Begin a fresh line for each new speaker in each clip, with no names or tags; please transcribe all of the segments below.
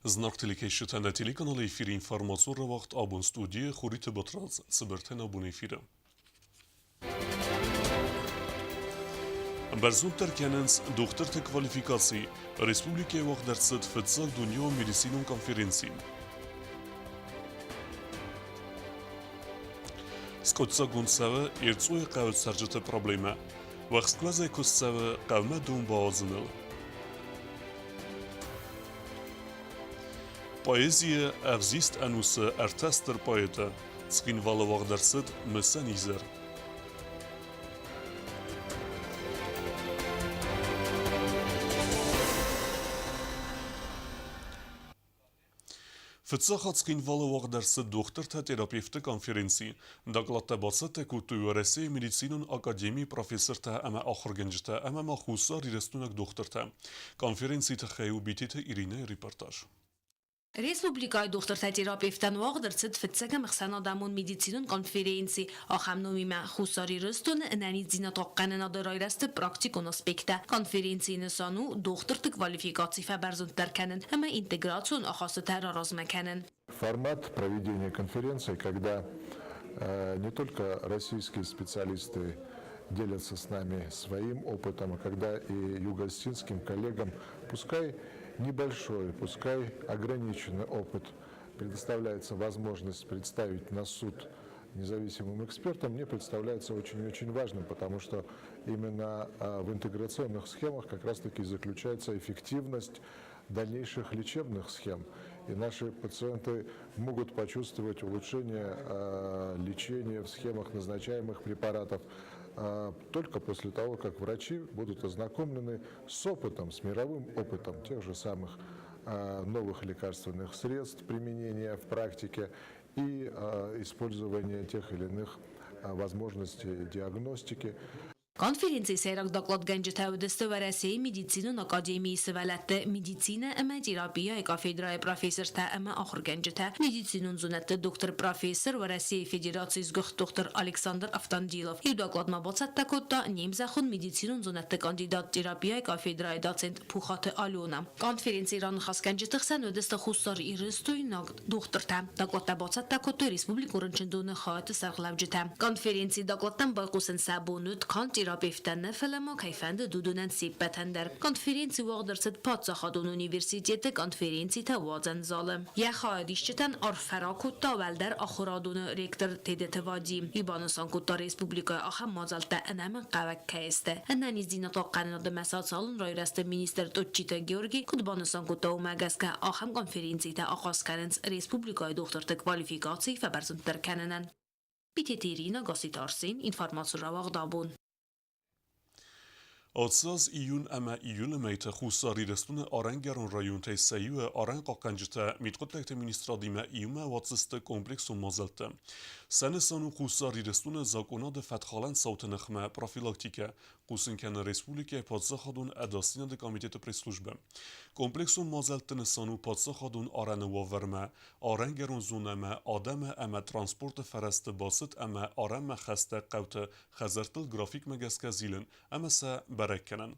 Знаг телекӕсджытӕ нӕ телеканалы эфиры информацион рауагъд абон студийы Хуриты Батрадз цыбыртӕн абон эфиры. Бӕрзонддӕр кӕнынц дохтырты квалификаци. Республикӕйы уагъд ӕрцыд фыццаг дунеон медицинон конференци. Скъуыддзаггонд цӕуы Эрцъойы хъӕуы цӕрджыты проблемӕ. Уӕхскуӕзӕй куыст цӕуы хъӕумӕ дон бауадзыныл. Поэзийы ӕвзист ӕнусы ӕртӕ стыр поэты Цхинвалы уагъд ӕрцыд мысӕн изӕр. Фыццаг хатт Цхинвалы уагъд ӕрцыд дохтыртӕ-терапевтты конференци. Докладтӕ бацӕттӕ кодтой Уӕрӕсейы медицинон академийы профессортӕ ӕмӕ ахуыргӕнджытӕ ӕмӕ ма Хуссар Ирыстойнаг дохтыртӕ. Конференцийы тыххӕй у Битеты Иринӕйы репортаж.
Республикӕйы дохтыртӕ-терапевтӕн уагъд ӕрцыд фыццӕгӕм ӕхсӕнадӕмон медицинон конференци ахӕм номимӕ Хуссар Ирыстоны ӕнӕниздзинад хъахъхъӕнынады райрӕзты практикон аспекттӕ. Конференцийы нысан у дохтырты квалификаци фӕбӕрзонддӕр кӕнын ӕмӕ интеграцион ахастытӕ раразмӕ кӕнын.
Формат проведения конференции, когда не только российские специалисты делятся с нами своим опытом, а когда и юго-осетинским коллегам, пускай небольшой, пускай ограниченный опыт предоставляется возможность представить на суд независимым экспертам, мне представляется очень-очень важным, потому что именно в интеграционных схемах как раз-таки заключается эффективность дальнейших лечебных схем. И наши пациенты могут почувствовать улучшение лечения в схемах назначаемых препаратов только после того, как врачи будут ознакомлены с опытом, с мировым опытом тех же самых новых лекарственных средств применения в практике и использования тех или иных возможностей диагностики.
Конференцийы сӕйраг докладгӕнджытӕ уыдысты Уӕрӕсейы медицинон академийы сывӕллӕтты медицинӕ ӕмӕ терапияйы кафедрӕйы профессортӕ ӕмӕ ахуыргӕнджытӕ, медицинон зонӕдты доктор, профессор, Уӕрӕсейы Федерацийы сгуыхт дохтыр Александр Автандилов. Иу докладмӕ бацӕттӕ кодта не мзӕххон медицинон зонӕдты кандидат, терапияйы кафедрӕйы доцент Пухаты Алена. Конференцийы раныхасгӕнджыты хсӕн уыдысты Хуссар Ирыстойнаг дохтыртӕ. Докладтӕ бацӕттӕ кодтой республикон рынчындоны хайады сӕргълӕуджытӕ. Конференцийы докладтӕм байхъусын сӕ бон уыд канд терапевттӕн нӕ, фӕлӕ ма кӕй фӕндыд, уыдонӕн се ппӕтӕн дӕр. Конференци уагъд ӕрцыд паддзахадон университеты конференцитӕ уадзӕн залы. Йӕ хайадисджытӕн арфӕ ракодта уӕлдӕр ахуырадоны ректор Тедеты Вадим. Уый банысан кодта республикӕйы ахӕм мадзӕлттӕ ӕнӕмӕнгхъӕуӕг кӕй сты. Ӕнӕниздзинад хъахъхъӕнынады ӕмӕ социалон райрӕзты министр Тотчиты Георги куыд банысан кодта, уымӕ гӕсгӕ ахӕм конференцитӕ ахъаз кӕнынц республикӕйы дохтырты квалификаци фӕбӕрзонддӕр кӕнынӕн. Битеты Ирина, Гасситы Арсен, информаци рауагъд абон.
Ацаз июнь ӕмӕ июлы мӕйты Хуссар Ирыстоны арӕнгӕрон районтӕй сӕ иуы арӕнхъахъхъӕнджытӕ мидхъуыддӕгты министрадимӕ иумӕ уадздзысты комплексон мадзӕлттӕ. Сӕ нысан у Хуссар Ирыстоны закъонады фӕткхалӕн цауты ныхмӕ профилактикӕ, хъусын кӕны республикӕйы паддзахадон ӕдасдзинады комитеты пресс-службӕ. Комплексон мадзӕлтты нысан у паддзахадон арӕны уавӕрмӕ, арӕнгӕрон зонӕмӕ адӕмы ӕмӕ транспорты фӕрӕзты бацыд ӕмӕ арӕнмӕ хӕстӕг хъӕуты хӕдзӕрттыл графикмӕ гӕсгӕ зилын ӕмӕ сӕ бӕрӕг кӕнын.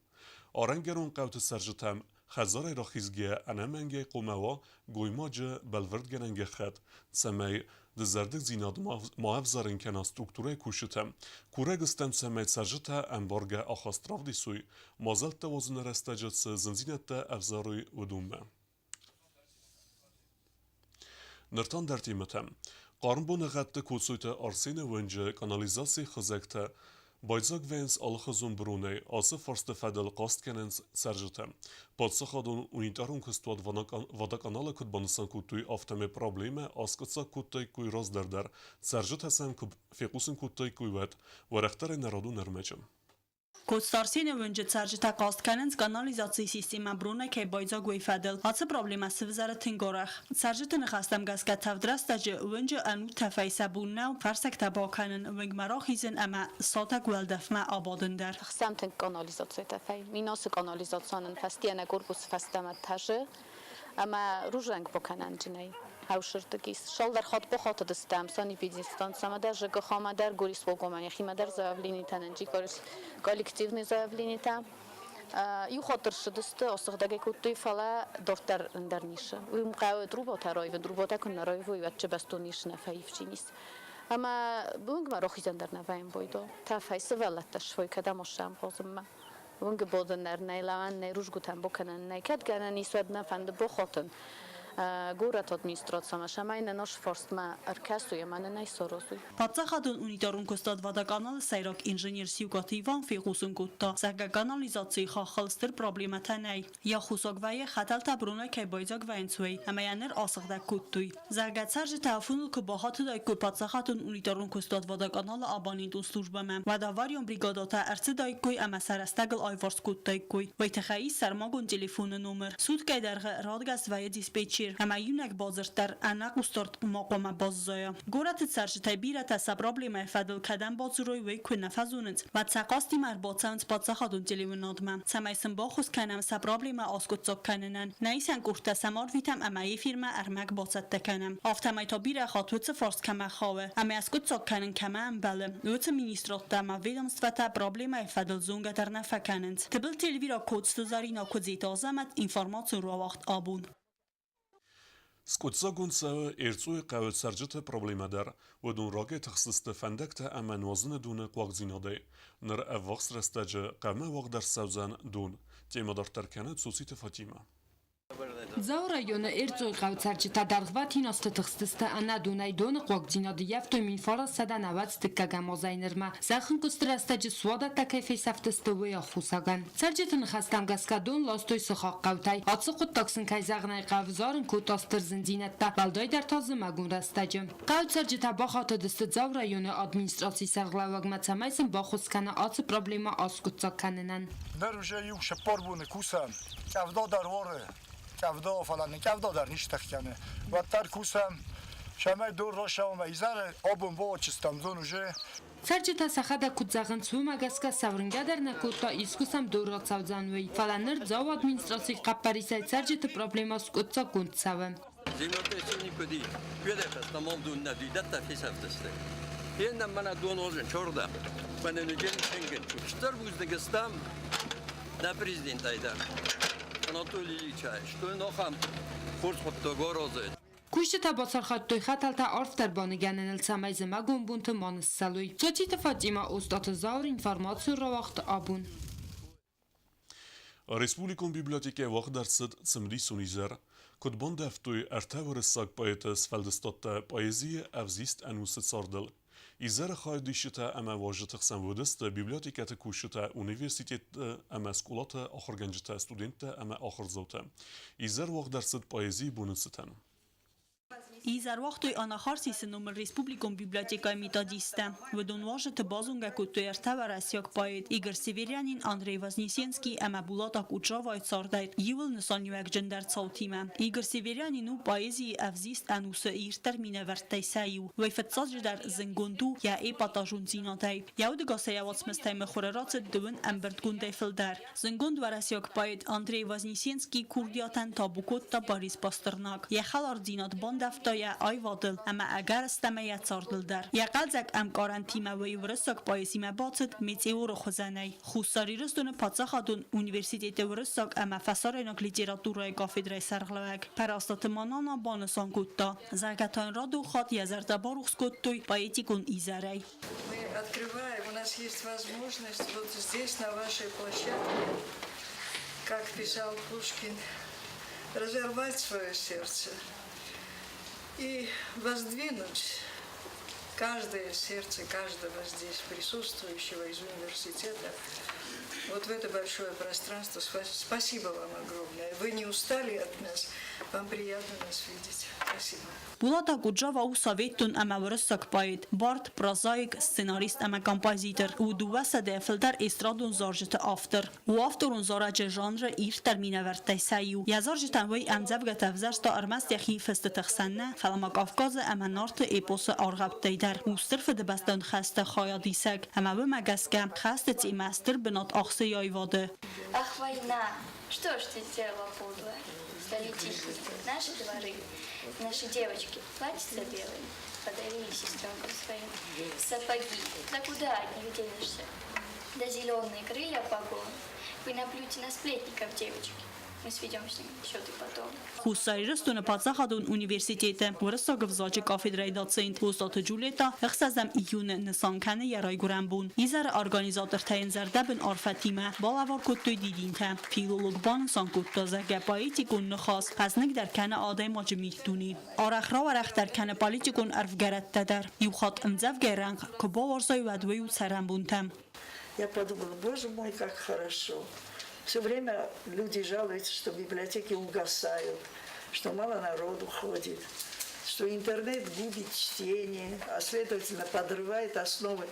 Арӕнгӕрон хъӕуты цӕрджытӕм хӕдзарӕй рахизгӕйӕ ӕнӕмӕнгӕй хъуамӕ уа гоймаджы бӕлвырдгӕнӕн гӕххӕтт, цӕмӕй дызӕрдыгдзинад ма ӕвзарын кӕна структурӕйы кусджытӕм. Курӕг стӕм, цӕмӕй цӕрджытӕ ӕмбаргӕ ахаст равдисой, мадзӕлттӕ уадзыны рӕстӕджы цы зындзинӕдтӕ ӕвзарой, уыдонмӕ. Ныр та ӕндӕр темӕтӕм. Хъарм боныгъӕдты Коцойты Арсены уынджы канализацийы хызӕгтӕ байдзаг вӕййынц алыхуызон быронӕй, ацы фарсты фӕдыл хъаст кӕнынц цӕрджытӕ. Паддзахадон унитарон куыстуат Водоканалы куыд банысан кодтой, афтӕмӕй проблемӕ аскъуыддзаг кодтаиккой раздӕр дӕр, цӕрджытӕ сӕм куы фехъусын кодтаиккой, уӕд. Уӕрӕхдӕрӕй нӕ радон ӕрмӕджы.
Коцты уынджы цӕрджытӕ хъаст кӕнынц канализацийы системӕ бронӕй кӕй байдзаг, уый фӕдыл. Ацы проблемӕ сывзӕры тынг арӕх. Цӕрджыты ныхӕстӕм гӕсгӕ тӕвд рӕстӕджы уынджы ӕнуд тӕфӕй сӕ бон нӕу фӕрсӕгтӕ бакӕнын, уынгмӕ рахизын ӕмӕ сатӕг уӕлдӕфмӕ абадын дӕр.
Тыхсӕм тынг канализацийы тӕфӕй. Миносы канализацион фӕстийӕ нӕ корпусы фӕстӕмӕ тӕзы ӕмӕ рузӕнг бакӕнӕнджынӕй. Хӕусырдыгис. Шалдӕр хатт бахатыдыстӕм санэпидемстанцӕмӕ дӕр, ЖКХ-мӕ дӕр, горисполкомӕн йӕхимӕ дӕр заявленитӕ нын коллективный заявленитӕ. Иу хатт ӕрцыдысты, асыгъдӕг ӕй кодтой, фӕлӕ дарддӕр ӕндӕр ницы. Уый хъӕуы трубатӕ раивын, трубатӕ куы нӕ раивой, уӕд бӕстон ис нӕ фӕивджинис. Ӕмӕ уынгмӕ рахизӕн дӕр нӕ вӕййын бойдо. Тӕфӕй сывӕллӕттӕ сфой кӕдӕм оссӕм хъазынмӕ. Уынгы бодын дӕр нӕй, лӕууӕн нӕй, рудзгуытӕн бакӕнӕн нӕй. Кӕд гӕнӕн ис, уӕд нӕ фӕнды бахатын горӕты администрацимӕ, цӕмӕй нын ас фарстмӕ ӕркӕсой ӕмӕ нын ӕй саразой.
Паддзахадон унитарон куыстад Водоканал-ы сӕйраг инженер Сиукъаты Иван фехъусын кодта, зӕгъгӕ, канализацийы хаххыл стыр проблемӕтӕ нӕй. Йӕ хусаг вӕййы хӕтӕлтӕ бронӕй кӕй байдзаг вӕййынц, уый, ӕмӕ йӕ ныр асыгъдӕг кодтой. Зӕгъгӕ, цӕрджытӕ афоныл куы бахатыдаиккой паддзахадон унитарон куыстуат Водоканал-ы абонентон службӕмӕ, уӕд аварион бригадӕтӕ ӕрцыдаиккой ӕмӕ сӕ рӕстӕгыл аиуварс кодтаиккой. Уый тыххӕй ис сӕрмагонд телефоны номыр. Суткӕйы дӕргъы радгӕс вӕййы диспетчер, ӕмӕ иунӕг бадзырд дӕр ӕнӕхъусдард ма хъуамӕ баззайа. Горӕты цӕрджытӕй бирӕтӕ сӕ проблемӕйы фӕдыл кӕдӕм бадзурой, уый куы нӕ фӕзонынц, уӕд сӕ хъастимӕ ӕрбацӕуынц паддзахадон телеуынадмӕ, цӕмӕй сын баххуыс кӕнӕм сӕ проблемӕ аскъуыддзаг кӕнынӕн. Нӕ исӕн къордтӕ сӕм арвитӕм ӕмӕ эфирмӕ ӕрмӕг бацӕттӕ кӕнӕм. Афтӕмӕй та бирӕ хатт уыцы фарст кӕмӕ хауы ӕмӕ аскъуыддзаг кӕнын кӕмӕ ӕмбӕлы, уыцы министрадтӕ ӕмӕ ведомствӕтӕ проблемӕйы фӕдыл зонгӕ дӕр нӕ фӕкӕнынц. Тыбылты Эльвира Коцты Зарина Куыдзеты Азӕмӕт информацион рауагъд абон.
Скъуыддзагонд цӕуы Эрцъойы хъӕуы цӕрджыты проблемӕ дӕр. Уыдон рагӕй тыхстысты фӕндӕгтӕ ӕмӕ нуазыны доны хъуагдзинадӕй. Ныр ӕввахс рӕстӕджы хъӕумӕ уагъд ӕрцӕудзӕн дон. Темӕ дарддӕр кӕны Цоциты Фатимӕ.
Дзауы районы Эрцъойы хъӕуы цӕрджытӕ дӕргъвӕтин азты тыхстысты ӕнӕдонӕй доны хъуагдзинады ййӕфтой 1990 дыккӕгӕм азӕй нырмӕ. Зӕххынкъуысты рӕстӕджы суадӕттӕ кӕй фесӕфтысты, уый аххосагӕн. Цӕрджыты ныхӕстӕм гӕсгӕ дон ластой сыхаг хъӕутӕй. Ацы хъуыддаг сын, кӕй зӕгъын ӕй хъӕуы, зарын кодта стыр зындзинӕдтӕ, уӕлдайдӕр та зымӕгон рӕстӕджы. Хъӕуы цӕрджытӕ бахатыдысты Дзауы районы администрацийы сӕргълӕууӕгмӕ, цӕмӕй сын баххуыс кӕна ацы проблемӕ аскъуыддзаг кӕнынӕн.
Ныр уже иу цыппор боны кусӕм, къӕвда дӕр уары, къӕвда, фӕлӕ нын къӕвда дӕр не стых кӕны. Уӕддӕр кусӕм, цӕмӕй дон рацӕуӕм изӕры, абон бауадзыстӕм дон уже.
Цӕрджытӕ сӕхӕдӕг куыд зӕгъынц, уымӕ гӕсгӕ сӕ уырнгӕ дӕр нӕ кодта, искуы сӕм дур рацӕудзӕн, уый. Фӕлӕ ныр Дзауы администрацийы хъӕппӕрисӕй цӕрджыты проблемӕ скъуыддзаггонд цӕуы.
Землетрясение Tamam дуннӕ фесӕфтысты. Феннӕм мӕнӕ донозын чорда. Мӕнӕ ныджен ченгин. Стыр бузныг стӕм нӕ президентӕй дӕр. Анатолий Ильичай, что нохам хорз хъуыддаг аразы.
Кусджытӕ бацархайдтой хӕтӕлтӕ арфдӕр баныгӕныныл, цӕмӕй зымӕгон бонты ма ныссӕлой. Цоциты Фатимӕ, Остъаты Зауыр, информацион рауагъд абон.
Республикон библиотекӕйы уагъд ӕрцыд цымыдисон изӕр. Куыд бандӕвтой ӕртӕ уырыссаг поэты сфӕлдыстадтӕ поэзийы ӕвзист ӕнусы цардыл. Изӕры хайадисджытӕ ӕмӕ уазджыты хсӕн уыдысты библиотекӕты кусджытӕ, университетты ӕмӕ скъолаты ахуыргӕнджытӕ, студенттӕ ӕмӕ ахуырдзаутӕ. Изӕр уагъд ӕрцыд поэзийы боны цытӕн.
Изӕр уагътой Анахарсисы номыл республикон библиотекӕйы методисттӕ. Уыдон уазджыты базонгӕ кодтой ӕртӕ уӕрӕсейаг поэт Игорь Северянин, Андрей Вознесенский ӕмӕ Булат Акуджавайы цардӕй иуыл нысаниуӕгджындӕр цаутимӕ. Игорь Северянин у поэзийы ӕвзист ӕнусы ирддӕр минӕвӕрттӕй сӕ иу. Уый фыццаджыдӕр зынгонд у йӕ эпатажондзинадӕй. Йӕ удыгасӕй йӕ уацмыстӕй мыхуыры рацыд дыууын ӕмбырдгондӕй фылдӕр. Зындгонд уӕрӕсейаг поэт Андрей Вознесенский курдиатӕн табу кодта Борис Пастернак. Йӕ хӕлардзинад бандӕвта йӕ аивадыл ӕмӕ ӕгӕрыстӕмӕй йӕ цардыл дӕр. Йӕ хъӕлдзӕг ӕмкарӕнтимӕ уый уырыссаг поэзимӕ бацыд метеоры хуызӕнӕй. Хуссар Ирыстоны паддзахадон университеты уырыссаг ӕмӕ фӕсарӕйнаг литературӕйы кафедрӕйы сӕргълӕууӕг Пӕрӕстаты Манана банысан кодта, зӕгъгӕ та йын радон хатт йӕ зӕрдӕ барухс кодтой поэтикон изӕрӕй.
Мы открываем, у нас есть возможность вот здесь, на вашей площадке, как писал Пушкин, разорвать свое сердце и воздвинуть каждое сердце каждого здесь присутствующего из университета вот в это большое пространство. Спасибо вам огромное. Вы не устали от нас. Вам приятно нас видеть. Спасибо.
Булат Окуджава у советон ӕмӕ уырыссаг поэт, бард, прозаик, сценарист ӕмӕ композитор, у дыууӕсӕдӕйӕ фылдӕр эстрадон зарджыты автор. У авторон зарӕджы жанры ирддӕр минӕвӕрттӕй сӕ иу. Йӕ зарджытӕн уый ӕмдзӕвгӕтӕ ӕвзӕрста ӕрмӕст йӕхи фыстыты хсӕн нӕ, фӕлӕ ма Кавказы ӕмӕ Нарты эпосы аргъӕуттӕй дӕр. У Стыр Фыдыбӕстӕйон хӕсты хайадисӕг, ӕмӕ уымӕ гӕсгӕ хӕсты темӕ стыр бынат ахсы йӕ аивады.
Ах, война, что ж ты сделала подлое? Стали тихие наши дворы, наши девочки платьица белые подарили сестренкам своим. Сапоги, да куда от них денешься? Да зеленые крылья погон. Вы наплюйте на сплетников, девочки. Мы сведем с ними счеты потом.
Хуссар Ирыстоны паддзахадон университеты уырыссаг ӕвзаджы кафедрӕйы доцент Госаты Джульетта ӕхсӕзӕм июны нысан кӕны йӕ райгуырӕн бон. Изӕры организатортӕ йын зӕрдӕбын арфӕтимӕ балӕвар кодтой дидинтӕ. Филолог банысан кодта, зӕгъгӕ, поэтикон ныхас хъӕзныгдӕр кӕны адӕймаджы миддуне. Арӕх рауӕрӕхдӕр кӕны политикон ӕрвгӕрӕттӕ дӕр. Иу хатт ӕмдзӕвгӕйы рӕнхъ куы бауарзай, уӕд уый у цӕрӕнбонтӕм.
Я подумала, боже мой, как хорошо. Все время люди жалуются, что библиотеки угасают, что мало народу ходит, что интернет губит чтение, а следовательно подрывает основы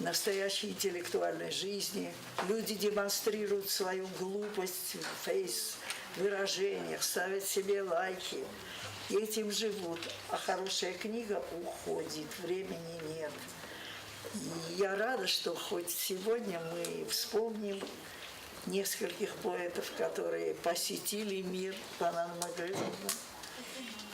настоящей интеллектуальной жизни. Люди демонстрируют свою глупость в фейс выражениях, ставят себе лайки. И этим живут. А хорошая книга уходит, времени нет. И я рада, что хоть сегодня мы вспомним нескольких поэтов, которые посетили мир Банана Магрезовна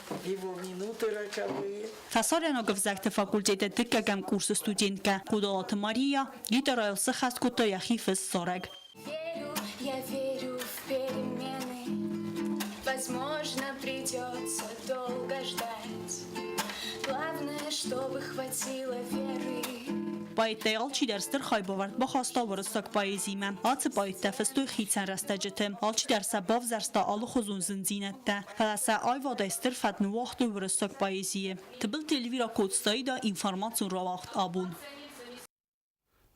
в его минуты роковые.
Фӕсарӕйнаг ӕвзӕгты факультеты дыккӕгӕм курсы студенткӕ Хъодалаты Мария гитарайыл сыххӕст кодта йӕхи фыст зарӕг.
Верю, я верю в перемены. Возможно, придется долго ждать. Главное, чтобы хватило веры.
Поэттӕй алчидӕр стыр хайбавӕрд бахаста уырыссаг поэзимӕ. Ацы поэттӕ фыстой хицӕн рӕстӕджыты. Алчидӕр сӕ бавзӕрста алыхуызон зындзинӕдтӕ, фӕлӕ сӕ аивадӕй стыр фӕд ныууагътой уырыссаг поэзийы. Тыбылты Эльвира Коцтаида информацион рауагъд абон.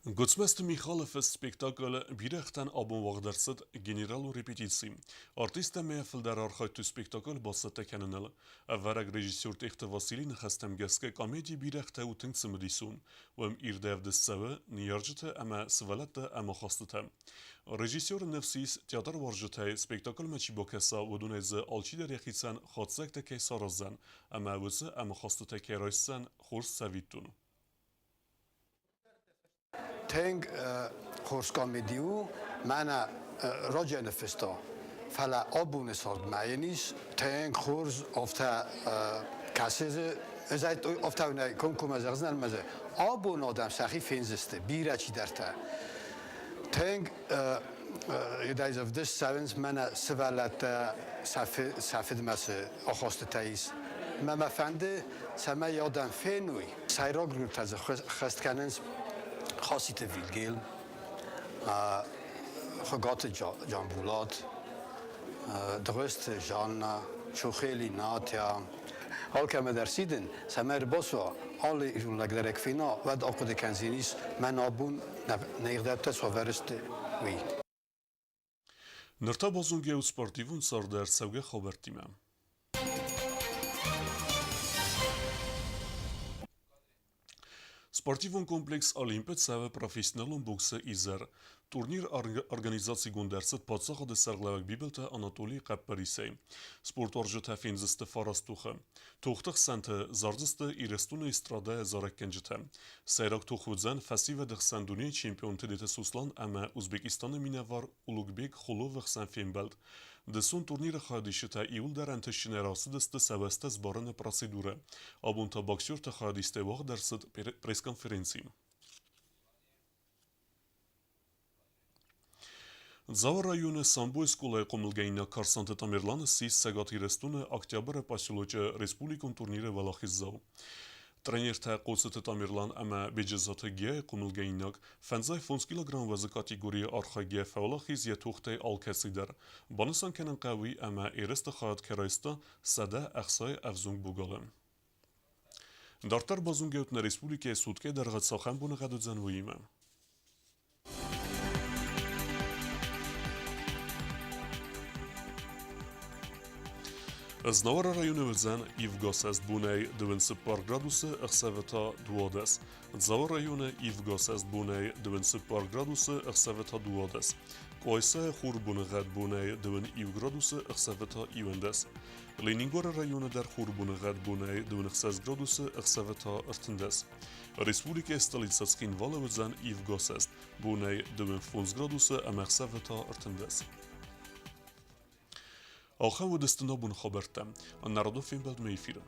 Гуыцмӕзты Михалы фыст спектакль «Бирӕгътӕн абон уагъд ӕрцыд генералон репетици». Артисттӕ ма фылдӕр архайдтой спектакль бацӕттӕ кӕныныл. Ӕвӕрӕг режиссер Тъехты Василийы ныхӕстӕм гӕсгӕ комеди «Бирӕгътӕ» у тынг цымыдисон. Уым ирд ӕвдыст цӕуы ныййарджыты ӕмӕ сывӕллӕтты ӕмахастытӕ. Режиссеры ныфс ис, театруарзджытӕй спектакльмӕ чи бакӕса, уыдонӕй дзы алчидӕр йӕхицӕн хатдзӕгтӕ кӕй сараздзӕн ӕмӕ уыцы ӕмахастытӕ кӕй райсдзӕн хорз цӕвиттон.
Тынг хорз комеди у, мӕнӕ раджы ныффыста, фӕлӕ абоны цардмӕ йын ис тынг хорз афтӕ кӕсы дзы, ӕз ӕй афтӕ нӕ комкоммӕ зӕгъдзынӕн ӕмӕ дзы абон адӕм сӕхи фендзысты, бирӕ чидӕртӕ. Тынг йдӕй ӕвдыст цӕуынц мӕнӕ сывӕллӕттӕ сӕ фыдмӕ цы ахастытӕ ис. Мӕ мӕ фӕнды, цӕмӕй адӕм феной. Сӕйраг рольтӕ дзы хӕст кӕнынц Хаситы Вильгельм, Хуыгаты Джамбулат, Дгъуызты Жанна, Чухели Натя. Алкӕмӕ дӕр сидын, цӕмӕй ӕрбацуа, алы ирон лӕг дӕр фена, уӕд ахъуыды кӕндзӕнис, мӕн абон нӕ ӕгъдӕуттӕ цавӕр сты, уый.
Ныр та базонгӕ у спортивон царды ӕрцӕугӕ хабӕрттимӕ. Спортивон комплекс «Олимп» цӕуы профессионалон боксы изӕр. Турнир организацигонд ӕрцыд паддзахады сӕргълӕууӕг Бибылты Анатолийы хъӕппӕрисӕй. Спортуарзджытӕ фендзысты фараст тохы. Тохты хсӕнты зардзысты Ирыстоны эстрадӕйы зарӕггӕнджытӕ. Сӕйраг тох уыдзӕн фӕсивӕды хсӕн дунейы чемпион Тедеты Суслан ӕмӕ Узбекистаны минӕвар Улугбек Холовы хсӕн фембӕлд. Дысон турниры хайадисджытӕ иуылдӕр ӕнтыстджынӕй рацыдысты сӕ уӕзтӕ сбарыны процедурӕ. Абон та боксерты хайадистӕй уагъд ӕрцыд пресс-конференци. Дзауы районы Самбойы скъолайы хъомылгӕнинаг Карсанты Тамерлан ссис Цӕгат Ирыстоны Октябры поселочы республикон турниры уӕлахиздзау. Тренертӕ Хъоцыты Тамерлан ӕмӕ Беджызаты Гияйы хъомылгӕнинаг 55 килограмм уӕзы категорийы архайгӕ фӕуӕлахиз йӕ тохтӕй алкӕцыдӕр. Банысан кӕнын хъӕуы ӕмӕ ерысты хайад кӕй райста 160 ӕвзонг богалы. Дарддӕр базонгӕ ут нӕ республикӕйы суткӕйы дӕргъы цахӕм боныгъӕд уыдзӕн, уыимӕ. Знауыры районы уыдзӕн ивгӕ бонӕй 24 градусы, ӕхсӕвы та 12. Дзауы районы ивгӕ бонӕй 24 градусы, ӕхсӕвы та 12. Къуайсайы хурбоныгъӕд бонӕй 21 градусы, ӕхсӕвы та 11. Ленингоры районы дӕр хурбоныгъӕд бонӕй 26 градусы, ӕхсӕвы та 13. Республикӕйы столицӕ Цхинвалы уыдзӕн ивгӕ бонӕй 25 градусы ӕмӕ ӕхсӕвы та 13. Ахӕм уыдысты нӕ боны хабӕрттӕ. Народон фембӕлдмӕ эфиры.